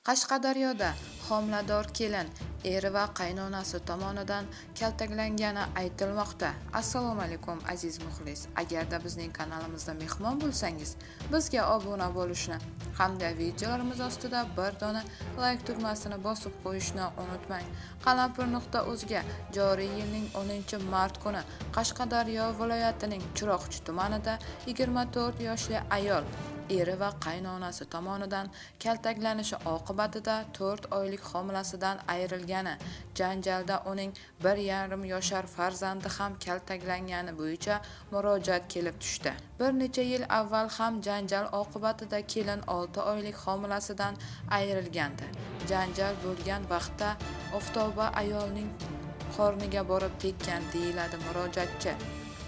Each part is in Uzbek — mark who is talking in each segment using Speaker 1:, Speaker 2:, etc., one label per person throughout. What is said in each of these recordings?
Speaker 1: Qashqadaryoda homilador kelin eri va qaynonasi tomonidan kaltaklangani aytilmoqda. Assalomu alaykum, aziz muxlis. Agarda bizning kanalimizda mehmon bo'lsangiz, bizga obuna bo'lishni hamda videolarimiz ostida bir dona layk tugmasini bosib qo'yishni unutmang. Qalampir.uzga joriy yilning 10-mart kuni Qashqadaryo viloyatining Chiroqchi tumanida 24 yoshli ayol eri va qaynonasi tomonidan kaltaklanishi oqibatida 4 oylik homilasidan ayrilgani, janjalda uning 1,5 yoshar farzandi ham kaltaklangani bo'yicha murojaat kelib tushdi. Bir necha yil avval ham janjal oqibatida kelin 6 oylik homilasidan ayrilgandi. Janjal bo'lgan vaqtda Oftoba ayolning qorniga borib tekkan, deyiladi murojaatchi.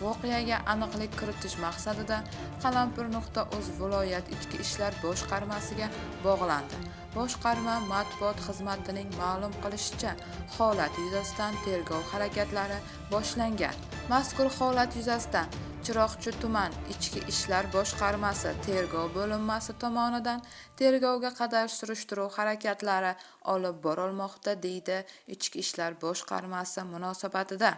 Speaker 1: Voqeaga aniqlik kiritish maqsadida Qalampir.uz viloyat ichki ishlar boshqarmasiga bog'landi. Boshqarma matbuot xizmatining ma'lum qilishicha, holat yuzasidan tergov harakatlari boshlangan. Mazkur holat yuzasidan Chiroqchi tuman ichki ishlar boshqarmasi tergov bo'linmasi tomonidan tergovga qadar surishtiruv harakatlari olib borilmoqda, deydi Ichki ishlar boshqarmasi munosabatida.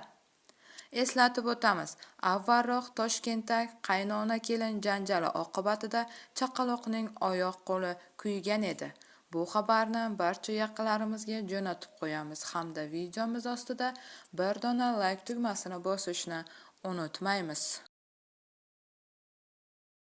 Speaker 1: Eslatib o'tamiz, avvalroq Toshkentda qaynona-kelin janjali oqibatida chaqaloqning oyoq-qo'li kuygan edi. Bu xabarni barcha yaqinlarimizga jo'natib qo'yamiz hamda videomiz ostida bir dona layk tugmasini bosishni unutmaymiz.